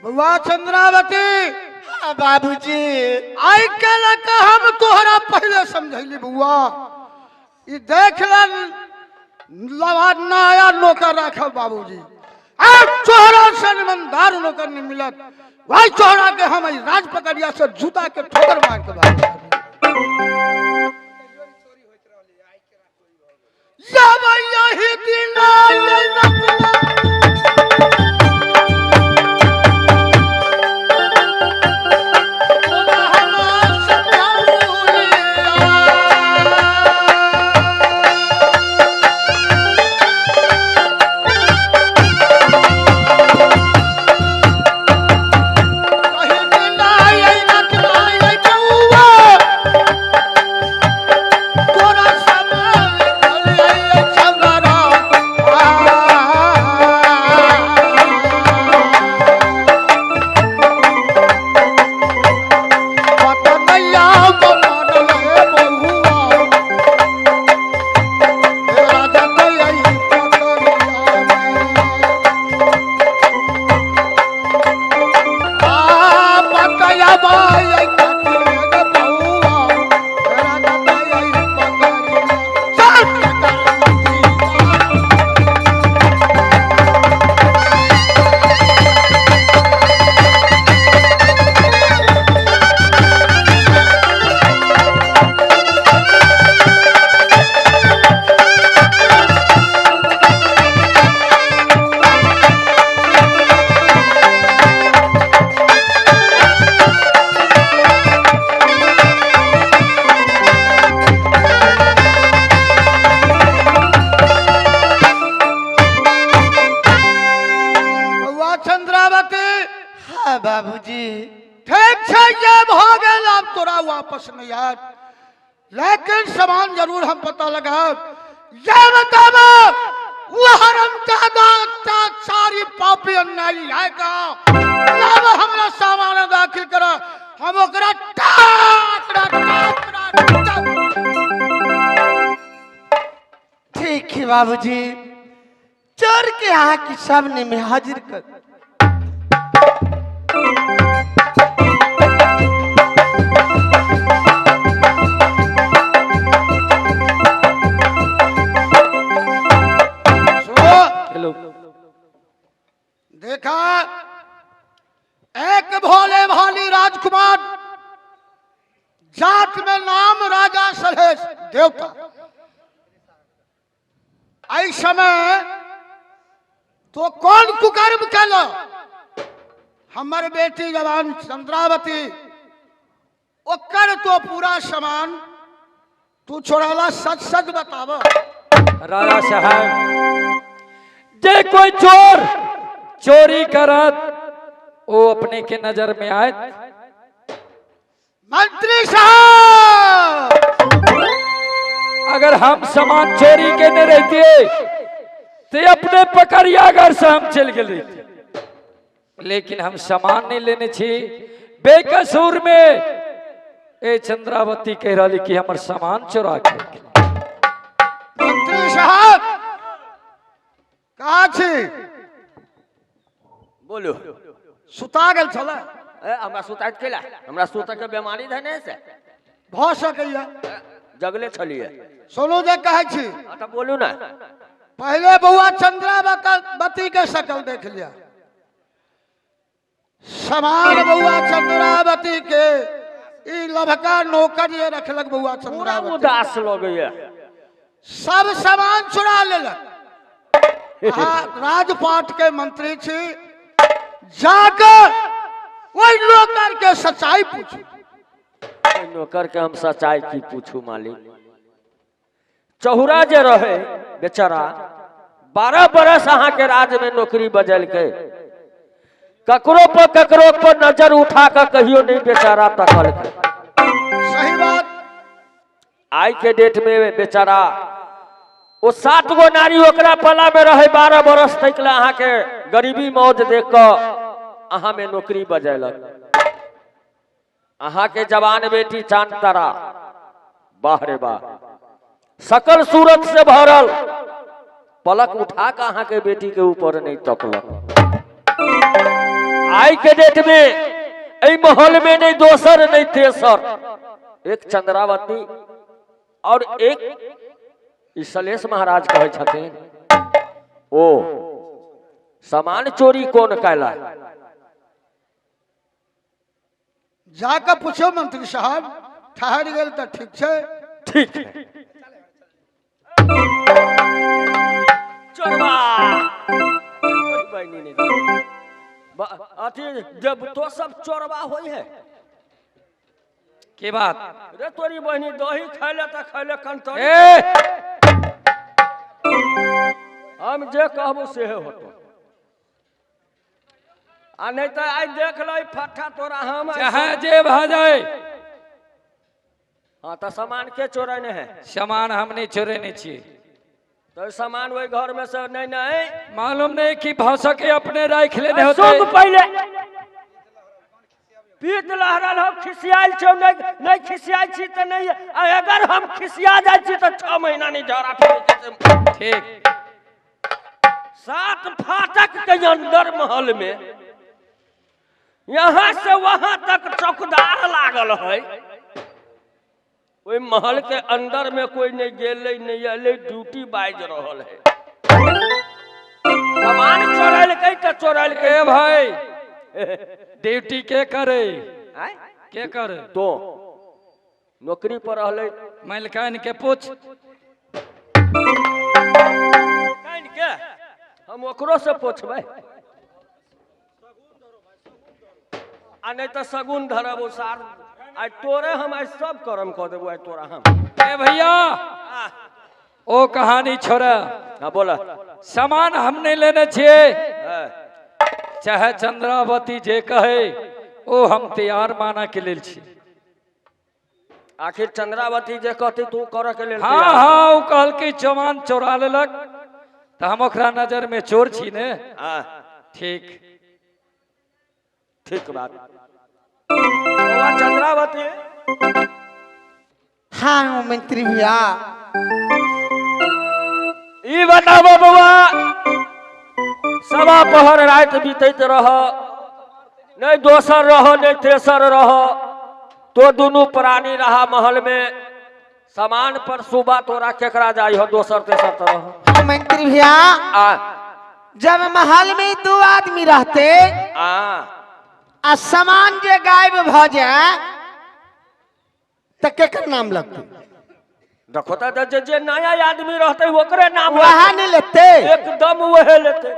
बउआ चंद्रावती। हाँ बाबूजी। आई के लके हम तोहरा पहले समझैली बउआ, ई देख ले लवा नया नौकर राखब बाबूजी, अब चोहरा से ईमानदार नौकर नहीं मिलत। वही चोहरा के हम ई राज पकड़िया से जूता के ठोकर मार के बाहर। या भैया ही दिन ये नचना। चंद्रावती। हाँ बाबूजी। ठीक छै, ये भ गेल, आब तोरा वापस नहीं आयत, लेकिन सामान जरूर हम पता लगाब। ये बताब वो हरामजादा अत्याचारी पापी अन्यायी है कहाँ? लाब हमरा सामान दाखिल करा, हम ओकरा टाकरा टाकरा। ठीक है बाबूजी, चोर के यहाँ के सामने में हाजिर कर। सुनो, हेलो। देखा एक भोले भाली राजकुमार, जात में नाम राजा सलहेश देवता, ऐ समय तो कौन कुकर्म कैलो? हमर बेटी जवान चंद्रावती, ओकर तो पूरा सामान तू छोड़ाला, सच सच बताब। राजा साहब, जे कोई चोर चोरी करत वो अपने के नजर में आए। मंत्री साहब, अगर हम सामान चोरी के नहीं रहते तो अपने पकड़िया घर से हम चल गए रहते, लेकिन हम सामान नहीं लेने छी। बेकसूर में ए चंद्रावती कह रही कि हमर सामान चोरा के। मंत्री साहब कहाँ छी? बोलो। सुता गेल छलै? ए, हमरा सुता केला, हमरा सुता के बीमारी धने से भ सकैया। जगले छलिए। सुनू जे कहै छी। हाँ, तो बोलू ना। पहले बउआ चंद्रावती के शकल देख लिया, समान बउआ चंद्रावती के ई लभका नौकर जे रखलक बउआ पूरा चंद्रावती उदास लगैया, सब सामान चुरा लेलक। अहाँ राजपाट के मंत्री छी, जाकर ओहि नौकर के सच्चाई पूछू। नौकर के हम सच्चाई की पूछू मालिक? चहुरा जे रहे बेचारा 12 बरस अहाँ के राज में नौकरी बजल के, ककरो पर नजर उठा कर कहियो नहीं बेचारा तकल के। सही बात। आई के डेट में बेचारा वो 7 गो नारी ओकरा पला में रहे 12 बरस तक ला अहाँ के गरीबी मौज देख कऽ अहाँ में नौकरी बजेलक। अहाँ के जवान बेटी चांद तारा, वाह रे वाह, सकल सूरत से भरल, पलक उठा के अहाँ के बेटी के ऊपर नहीं तकलक। आई के डेट में एहि महल में नहीं दोसर नहीं तेसर, एक चंद्रावती और एक सलेश महाराज कहै छथिन ओ सामान चोरी कौन कैला? जाकर पूछो मंत्री साहब, ठहर गेल तो ठीक है। ठीक है। चोरबा अथी जब तो सब चोरबा होई है के बात रे तोरी बहनी दही खैले त खैले कंतरी। हम जे कहबो सेहे होतो, आ नहीं तो आई देख लो फट्ठा तोरा हम चाहे जे भ जाए। हाँ तो सामान के चोरने है? सामान हम नहीं चोरेने छिए। तो सामान वही घर में से नहीं नहीं मालूम नहीं कि भ सके अपने राख लेने होते। सुन पहले पीत लहरल हम खिसियाल छौ, नहीं नहीं खिसियाल छी त नहीं, अगर हम खिसिया जाय छी त 6 महीना नहीं झड़ा फिरे। ठीक। 7 फाटक के अंदर महल में यहाँ से वहां तक चौकदार लागल है। ओहि महल के अंदर में कोई नहीं गेलै नहीं अलै, ड्यूटी बाज रहल है। सामान चोरलकै त चोरलकै। ए भाई ड्यूटी के करे? के करे? तो नौकरी पर रहलै। मालिकान के पूछ के हम ओकरो से पूछबै, आ नहीं तो सगुन धरब सार आई तोरे हम आई सब करम कह देबो आई तोरा हम। ए भैया ओ कहानी छोड़ा। हाँ बोला। सामान हमने लेने छिए, चाहे चंद्रावती जे कहे ओ हम तैयार माना के लेल छी। आखिर चंद्रावती जे कहती तू करे के लेल? हाँ हाँ, ओ कहल कि चमान चोरा लेलक त हम ओकरा नजर में चोर छी ने। ठीक ठीक बात। चंद्रावती। हाँ मंत्री भैया ई बताबो बउआ, सवा पहर रात बीतैत रह, नहीं दोसर रह नहीं तेसर रह, तो दुनू प्राणी रहा महल में, सामान पर सुबह तोरा केकरा जाय हो दोसर तेसर तरह? मंत्री भैया जब महल में 2 आदमी रहते आ सामान जे गायब भ जाए त केकर नाम लगते? देखो त जे नया आदमी रहते ओकरे नाम वह नहीं लेते, एकदम वह लेते,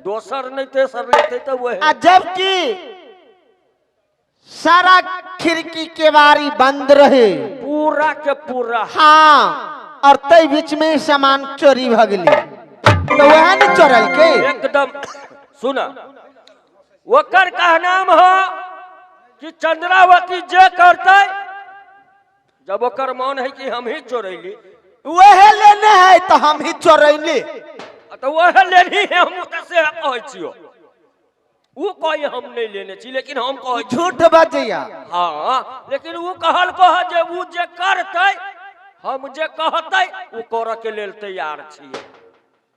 दोसर नहीं तेसर लेते तो वह। आ जबकि सारा खिड़की के बारी बंद रहे पूरा के पूरा। हाँ, और तई बीच में सामान चोरी भ गेली तो वह नहीं चोरल के एकदम। सुना ओकर कहनाम हो कि चंद्रावती जे करते, जब ओकर मन है कि हम ही चोरैली, वह लेने है तो हम ही चोरैली, तो वह लेनी है, हम से कहै छियो वो कहे हम नहीं लेने छी, लेकिन हम कहै झूठ बजैया। हाँ, लेकिन वो कहल कह जे वो जे करते हम जे कहते वो करे के लेल तैयार छियै।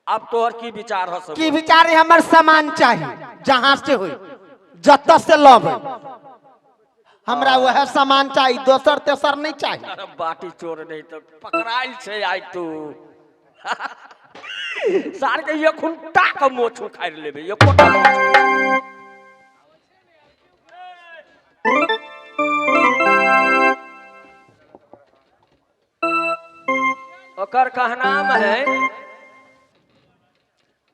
अब तोहर की विचार है? की विचार है? हमर सामान चाहिए, जहां से होई जत से लबै, हमरा वह सामान चाहिए, दोसर तेसर नहीं चाहिए। अरे बाटी चोर नहीं तो पकड़ाइल छै आई तू सार के ये खुंटा के मोछ उखाड़ लेबे, ये कोटा ओकर कहनाम है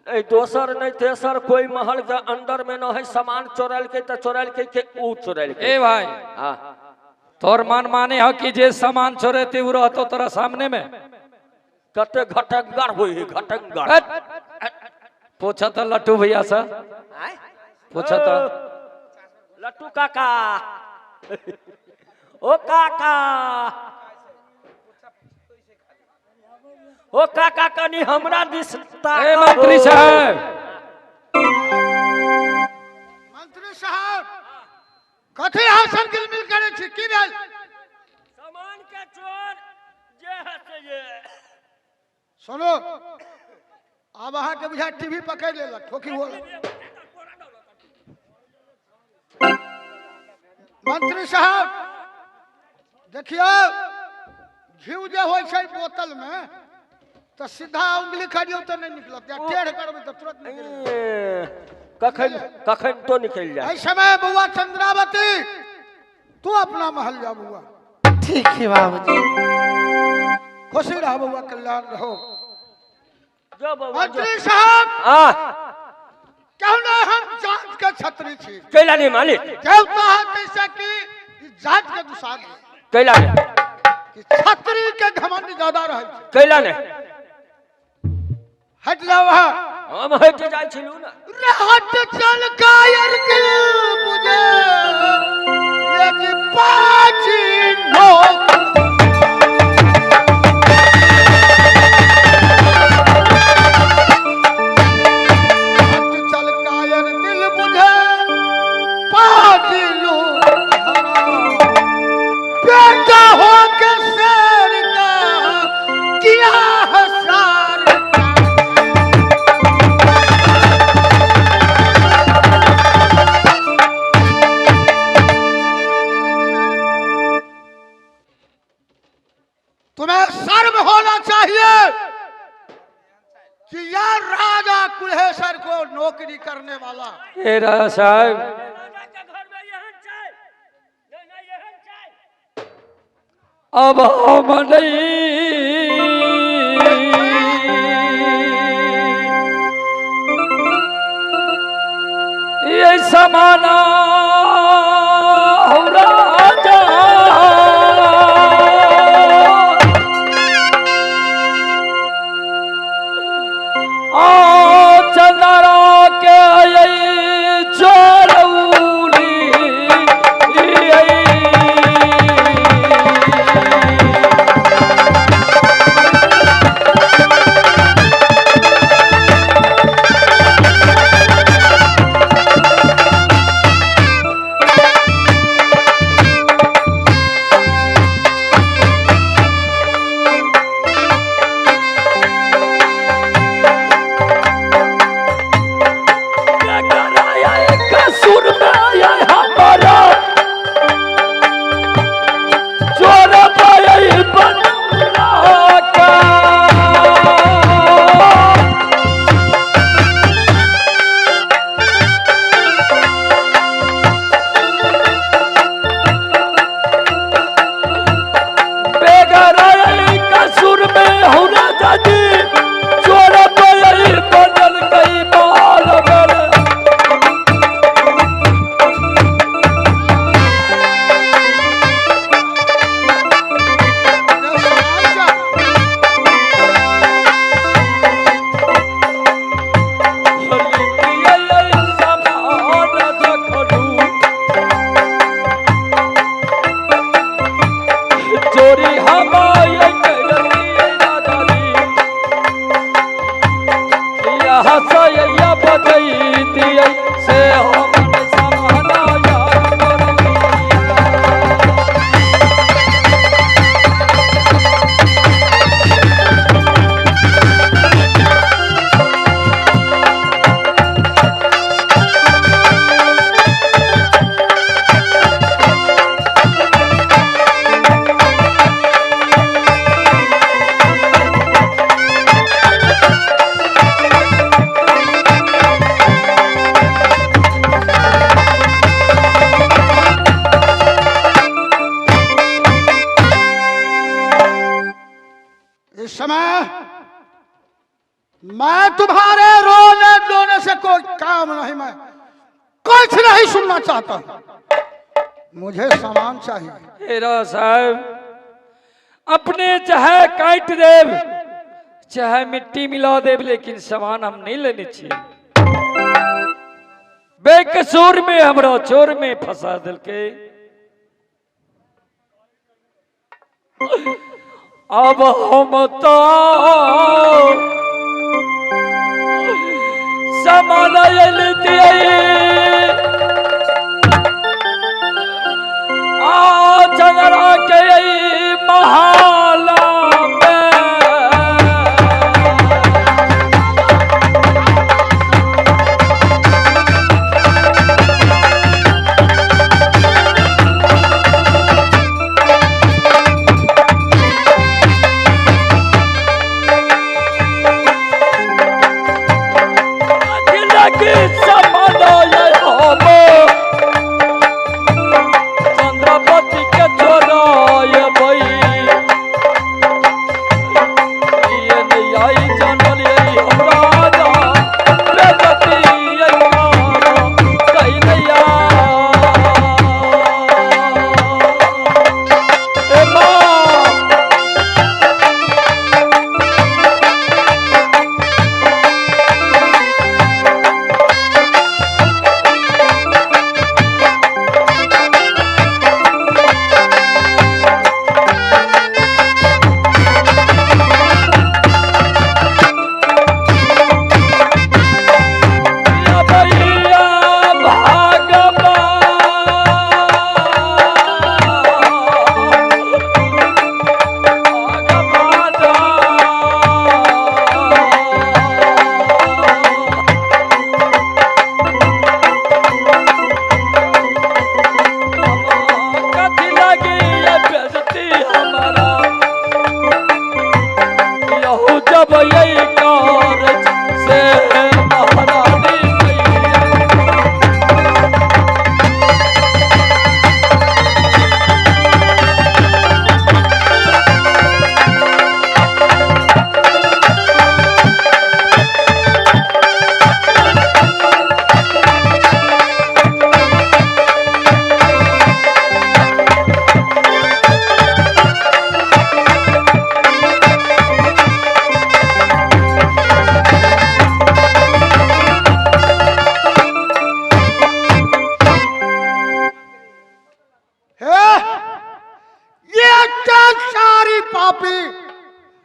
नहीं दोसर नहीं तेसर कोई महल के अंदर में न है, सामान चोरल के तो चोरल के ऊ चोरल के। ए भाई हाँ तोर मन माने हो कि जे सामान चोरेते उ रहतो तोरा सामने में? कते घटंगर होई है घटंगर। पूछा था लट्टू भैया से, पूछा था लट्टू काका, ओ काका, ओ काका कनी हमरा दिस ए मंत्री साहब, मंत्री साहब कथी हासन गिलमिल करे छी? की भेल? सामान के चोर जे है से ये। सुनो अब अहाँ के बुझा टीवी पकड़ लेलक ठोकी हो। मंत्री साहब देखियो घी जे होइ छै बोतल में तो सीधा उंगली खड़ियो तो नहीं निकलत, या टेढ़ करबे तो तुरंत निकल। कखन कखन तो निकल जाए। एहि समय बउआ चंद्रावती तू अपना महल जा बउआ। ठीक है बाबूजी, खुशी रहो बउआ, कल्याण रहो। जो बउआ मंत्री साहब क्यों ना हम जात के छत्री छी। कैला नहीं मालिक, क्यों तो है कैसे कि जात के दुसाध कैला नहीं कि छत्री के घमंड ज्यादा रहे छै। कैला नहीं हट जाओ वहां, हम हट जाय छलू ना। रहट चल कायर के मुझे ये पाची नो हट चल कायर दिल मुझे पाची नो बेटा हो के शेर का किया हसार। तुम्हें शर्म होना चाहिए कि यार राजा कुल्हेश्वर को नौकरी करने वाला। ए राजा साहब अब हम नहीं ये समाना राजा चंद्रा के चोरौली मैं तुम्हारे रोने धोने से कोई काम नहीं, मैं कुछ नहीं सुनना चाहता हूं, मुझे सामान चाहिए। हेरा साहब अपने चाहे काट देव चाहे मिट्टी मिला देव, लेकिन सामान हम नहीं लेने चाहिए। बेकसूर में हमरा चोर में फंसा दिल के। अब हम तो सामान आ चंद्रा के महाला में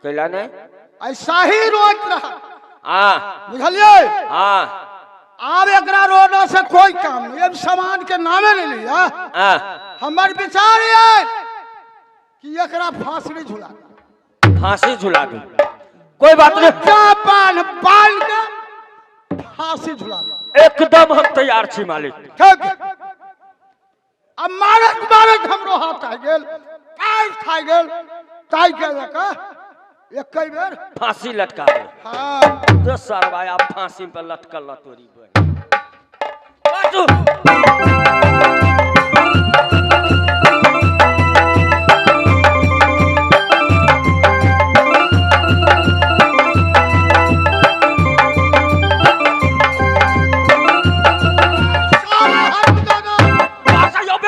कैला नहीं ऐसा ही रोत रहा हाँ बुझलिए। हाँ आब एकरा रोना से कोई काम नहीं, अब सामान के नामे नहीं लिया। हाँ हमर विचार ये कि एकरा फांसी झुला दी। फांसी झुला दी, कोई बात नहीं, पान पान के फांसी झुला दी। एकदम हम तैयार छी मालिक। ठीक। अब मारत मारत हमरो हाथ आ गेल, ताई खा गेल, ताई के लका एक बेर फांसी लटका दे। हाँ तो सरवा आप फांसी पर लटकल लतोरी बाजू।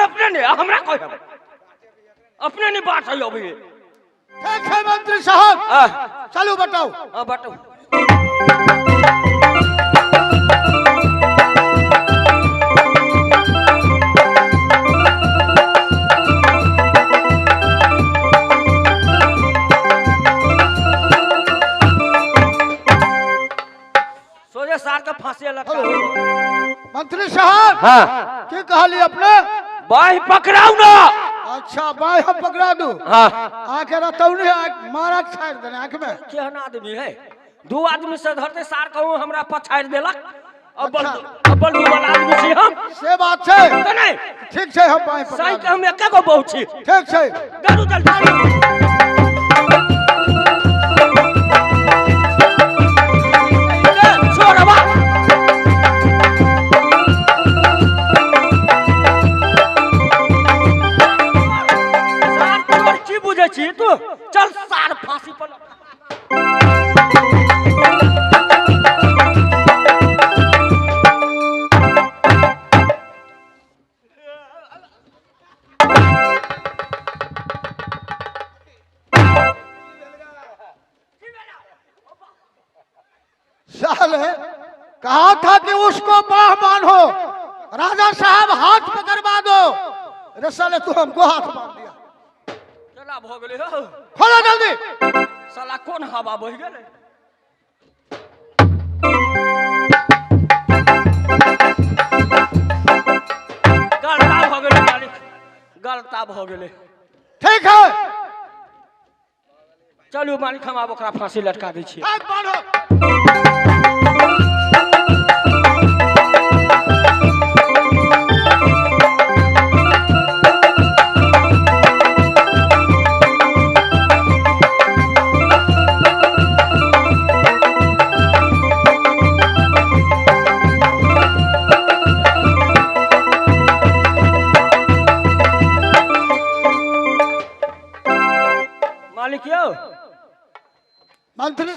अपने नहीं हमरा कोई अपने नहीं बात है अभी। ठीक है मंत्री साहब, चलो बताओ। हाँ बताओ। सोचे सार का फांसी लटका। मंत्री साहब हाँ की कहली अपने? बाई पकड़ाऊ ना। अच्छा बाई हम पकड़ा दू। हाँ आके रतौनी मारा छाड़ देने आंख में। केहन आदमी है, दू आदमी से धरते सार कहूँ हमरा पछाड़ देलक। अब्बल अब्बल डूबल आदमी छी हम। से बात छै त नहीं ठीक छै, हम बाई पकड़ा सही के हम एके गो बहु छी। ठीक छै, गरू जल्दी। छोड़वा तू चल सार फांसी पर। साले कहा था कि उसको बाह बांधो, राजा साहब हाथ पकड़वा दो। अरे साले तू हमको हाथ बांध दिया। केना भ गेलै हौ? खोलो जल्दी। साला कोन हवा बहि गेलै? गलता भ गेलै मालिक, गलता भ गेलै। ठीक है चलू मालिक, हम आब ओकरा फांसी लटका दै छियै। हाथ बांधो। मालिक यौ मंत्री